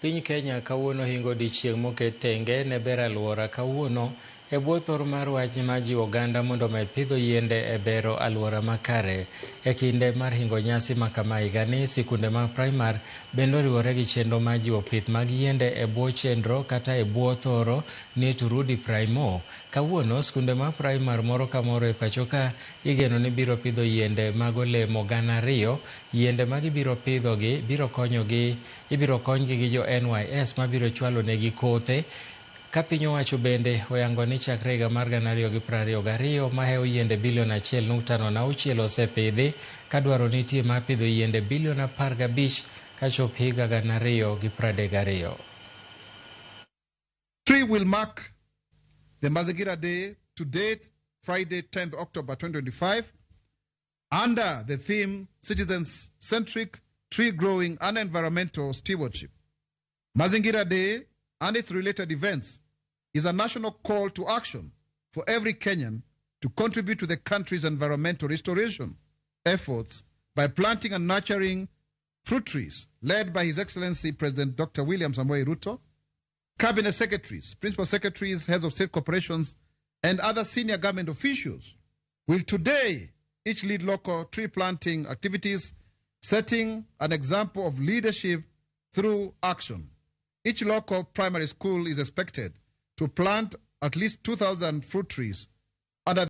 Piny Kenya kawuono hingo odiechieng' moket tenge ne bero alwora kawuono e bwo thor mar wach mar jiwo oganda mondo omed pidho yiende e bero alwora makare. E kinde mar hingo nyasi ma kama higani, sikunde mag primar bende oriwore gi chenro mar jiwo pith mag yiende e bwo chenro kata e bwo thoro ni Turudi Primo. Kawuono, skunde mag primar moro ka moro e pacho ka igeno ni biro pidho yiende mag olemo 2,000. Yiende ma gibiro pidhogi biro konyogi ibiro konygi gi jo NYS mabiro chwalo negi kothe. Ka piny owacho bende oyango ni chakre higa mar 2022 mahewo yiende bilion 1.06 osepidhi ka dwaro nitie mar pidho yiende bilion 15 kachop higa 2032. Tree will mark the Mazingira Day to date, Friday, 10th October 2025, under the theme Citizens Centric Tree Growing and Environmental Stewardship. Mazingira Day and its related events is a national call to action for every Kenyan to contribute to the country's environmental restoration efforts by planting and nurturing fruit trees, led by His Excellency President Dr. William Samoei Ruto, cabinet secretaries, principal secretaries, heads of state corporations, and other senior government officials will today each lead local tree planting activities, setting an example of leadership through action. Each local primary school is expected to plant at least 2,000 fruit trees